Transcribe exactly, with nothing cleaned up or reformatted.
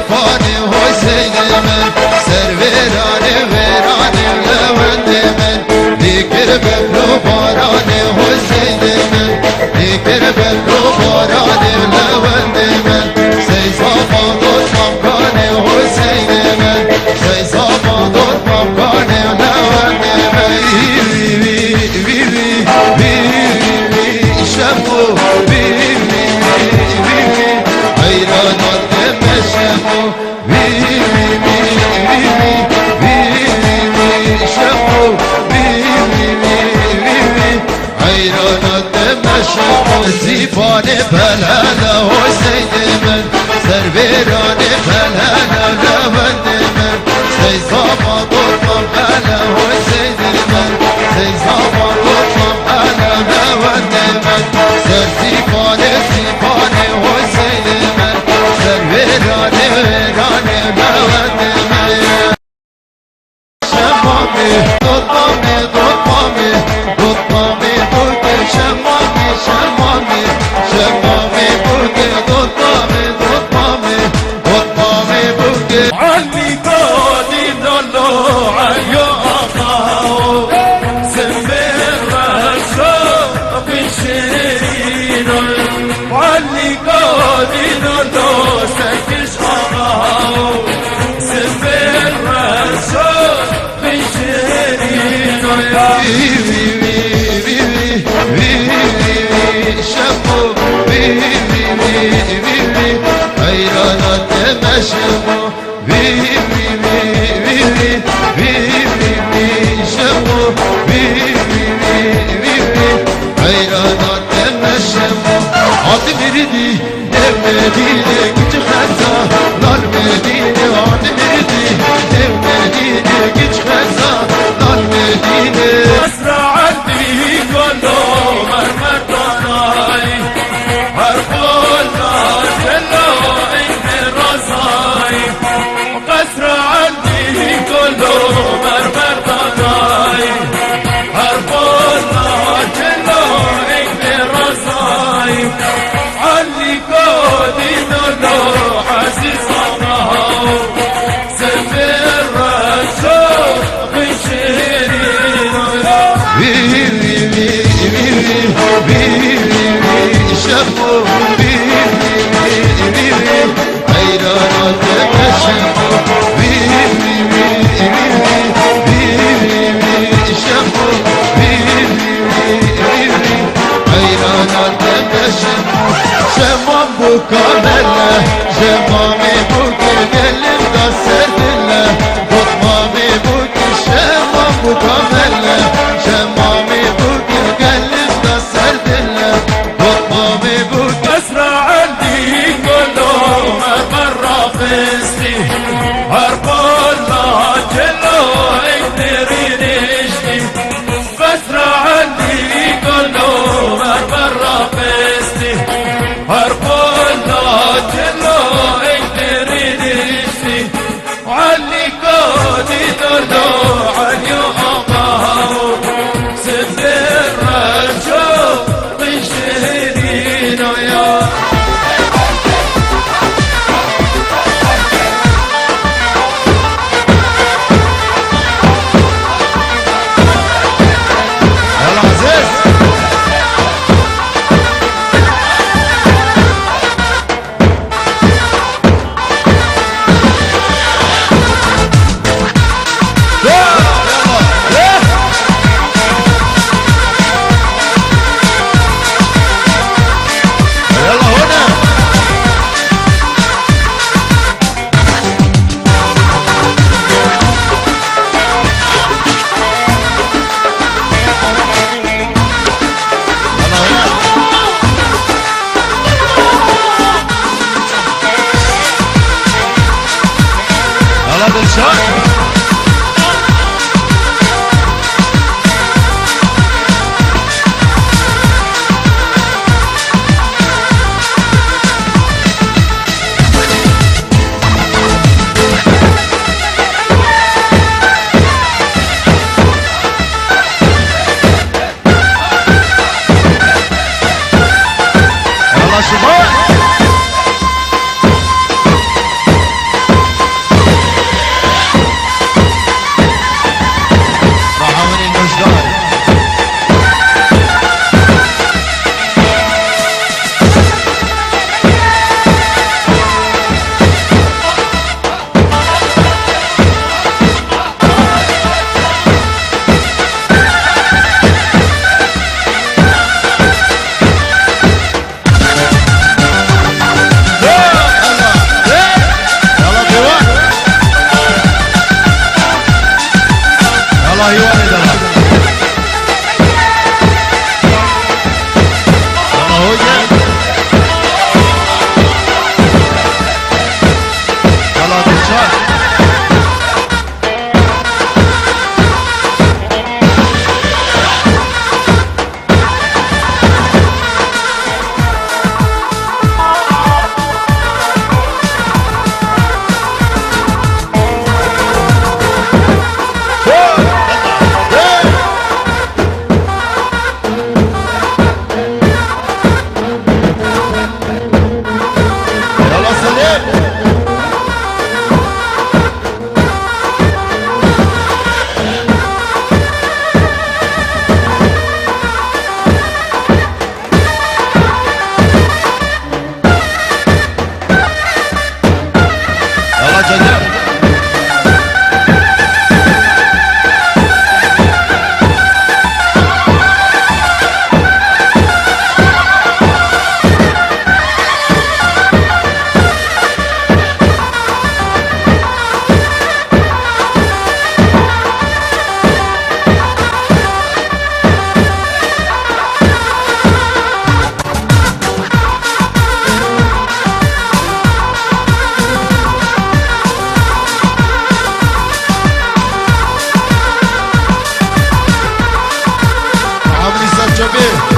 Fanê Huseyinê min, ser vêranê vêranê lewendê min, dîkir biblo baranê Huseyinê min, dîkir biblo baranê lewendê min, sey zava dot mamkanê Huseyinê min, sey zava dot mamkanê lewendê min. Wî, wî, wî, wî, wî, wî, wî, wî, wî, Şemo, wî, wî, wî, wî, wî, wî, heyranat deme Şemo. Wî, wî, wî, wî, wî, wî, wî, wî, Şemo. Wî, wî, wî, wî, wî, wî, heyranat deme Şemo. Sîpanê belhele Huseyinê min, servêranê belhele lewendê min. Sey zava dotmam hele Huseyinê min, sey zava dotmam hele lewendê min. Ser sîpanê sîpanê Huseyinê min, servêranê vêranê lewendê min. Şemamê, dotmamê, dotmamê, dotmamê, dotê Şemamê, Şemamê, Şemamê, dotê, dotmamê, dotmamê, dotmamê, dotê. Elî gadî dalo eyo axao, simbê reşo qîşêrîno. Elî gadî dalo sekiş axao, simbê reşo Wî, wî, wî, Şemo, wî, wî, wî, wî, wî, heyrana te me Şemo. Wî, wî, wî, wî, wî, wî, wî, wî, Şemo. Wî, wî, wî, wî, wî, heyrana te me Şemo. Hadi miridî. Dev Medîne kiçik Xeza, lal Medîne hate mirdî. Dev Medîne kiçik Xeza, lal Medîne. Esra Elî golo mermer danay, her qola gelo ey razay. Qesra Elî golo mermer danay, her qola gelo ey razay. Elî Godî dano Ezîz Axa, sefê reşo xîşêrî. Wî, wî, wî, Şemo, wî, wî, wî, wî, wî, heyrana te me Şemo. Wî, wî, wî, wî, wî, wî, wî, wî, Şemo. Wî, wî, wî, wî, wî, heyrana te me Şemo. Şemam bû kamele, Şemamê bû ke gelim da ser dile. Dotmamê bû ke Şemam bû kamele, Şemamê bû ke gelim da ser dile. Dotmamê bû ke Esra Elî golo me berra xistî. Her qola gelo ey derî niştî. Qesra Elî gelo me berra xistî. Her qola gelo ey derî niştî. Elî Bê.